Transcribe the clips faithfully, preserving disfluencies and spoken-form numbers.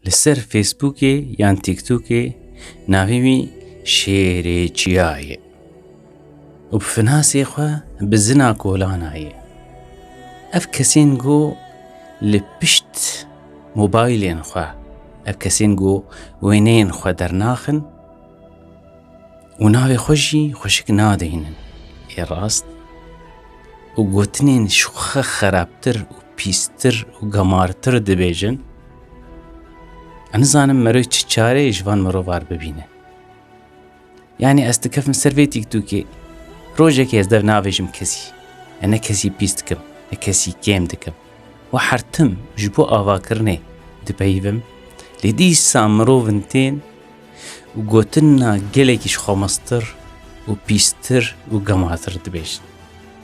Li ser Facebookê yan TikTokê navê wî Şêrê Çiya ye û bi finasê xwe bi zina kolana ye. Ev kesên ku li pişt mobaylên xwe, ev kesên ku wêneyên xwe dernaxin û navê xwe jî xweşik nadeynin. Ê rast û gotinên ji xwe xerabtir û pîstir û gemartir dibêjin. Ez nizanim mero çi çareyê ji van mirovar bibîne. Yanî ez dikevim ser vê TikTokê, rojekê ez dev navêjim kesî. Ez ne kesî pîs dikim, ne kesî kêm dikim. Wa her tim ji bo avakirinê dipeyivim. Lê dîsa mirovin tên û gotina gelekî ji xwe mestir û pîstir û gematir dibêjin.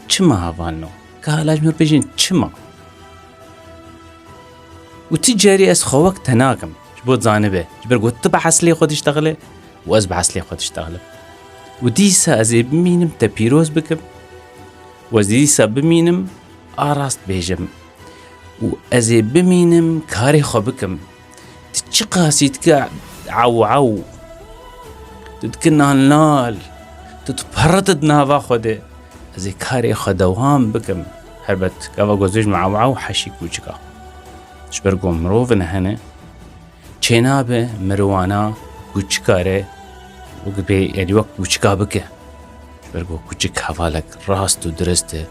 Çima hevalno? Ka hala ji min bêjin çima? Û ti carî ez xwe wek te nakim, ji bo zanibe, ji ber ku tu bi eslê xwe diştexile û ez bi eslê xwe diştexilim. Û dîsa ez ê bimînim te pîroz bikim û ez dîsa bimînim a rast bêjim û ez ê bimînim karê xwe bikim. Tu çiqasî dike ew ew, tu dike nal nal, tu diperite di nava xwe de. Ez ê karê xwe dewam bikim. Helbet gava ku ez bêjim ew ew heşî kûçik a. Ji ber ku mirovin hene, çênabe meriwana kûçika re wek bê, yanî wek kûçika bike. Ji ber ku kûçik hevalek rast û dirist e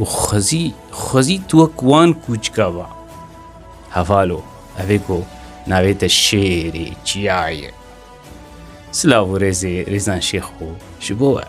û xwezî, xwezî tu wek wan kûçika ba. Hevalo, ev ê ku navê te Şêrê Çiya ye. Silav û rêzê rêzan şêx û ji bo we.